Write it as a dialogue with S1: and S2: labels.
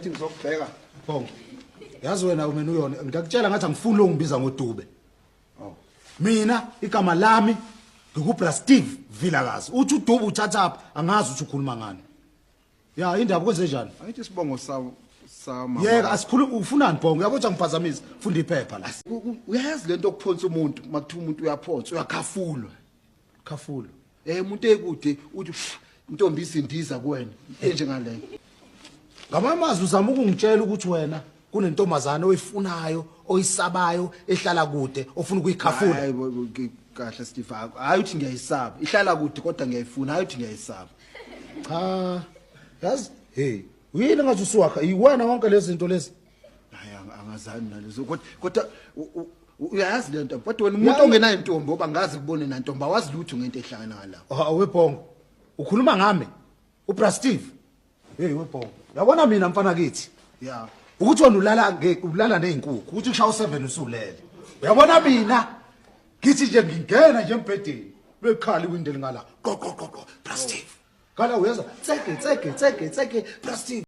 S1: Thi ngizokubheka.
S2: Bongo. Yazi wena umena uyona ngiyakutshela ngathi angifuni lo ngibiza ngoDube.
S1: Oh.
S2: Mina igama lami ngikuBra Steve Vilakazi. Uthi uDube uthathaphi angazi ukuthi ukhuluma ngani. Ya indaba kwenze njani?
S1: Angithi isibongo sa sama.
S2: Yeka asikhulumi ufunani Bongo uyabo ukuthi angiphazamisa funda iphepha la.
S1: Uyayazi lento okuphonsa umuntu makuthiwa umuntu uyaphonsa uyakhafulwa.
S2: Khafula.
S1: Eh umuntu ekude uthi intombi isindiza kuwena enjengaleyo.
S2: Ngamanye amazwi uzama ukungitshela ukuthi wena kunentombazane oyifunayo oyisabayo ehlala kude ofuna ukuyikhafula.
S1: Hayi kahle Steve hayi uthi ngiyayisaba ihlala kude kodwa ngiyayifuna hayi uthi ngiyayisaba.
S2: Cha. Yazi hey uyini ngathi usuwakha iwena wonke lezi zinto lezi.
S1: Hayi angazani nalezo kodwa uyayazi le nto kodwa wena umuntu ongenayo intombi oba ngazi kubone nantombi awazi lutho ngento ehlangana ngalapho.
S2: Hawu webhongo. Ukhuluma ngami? UBra Steve. Hey webhongo. Yabona mina mfana kithi.
S1: Yeah.
S2: Ukuthi wena ulala ulala nezinkukhu, ukuthi kushaya u7 usulele. Uyabona mina ngithi nje ngingena nje embhedeni bekhala iwindi elingala. Go go go go Bra Steve. Kala uyezwa tseke tseke tseke tseke Bra Steve.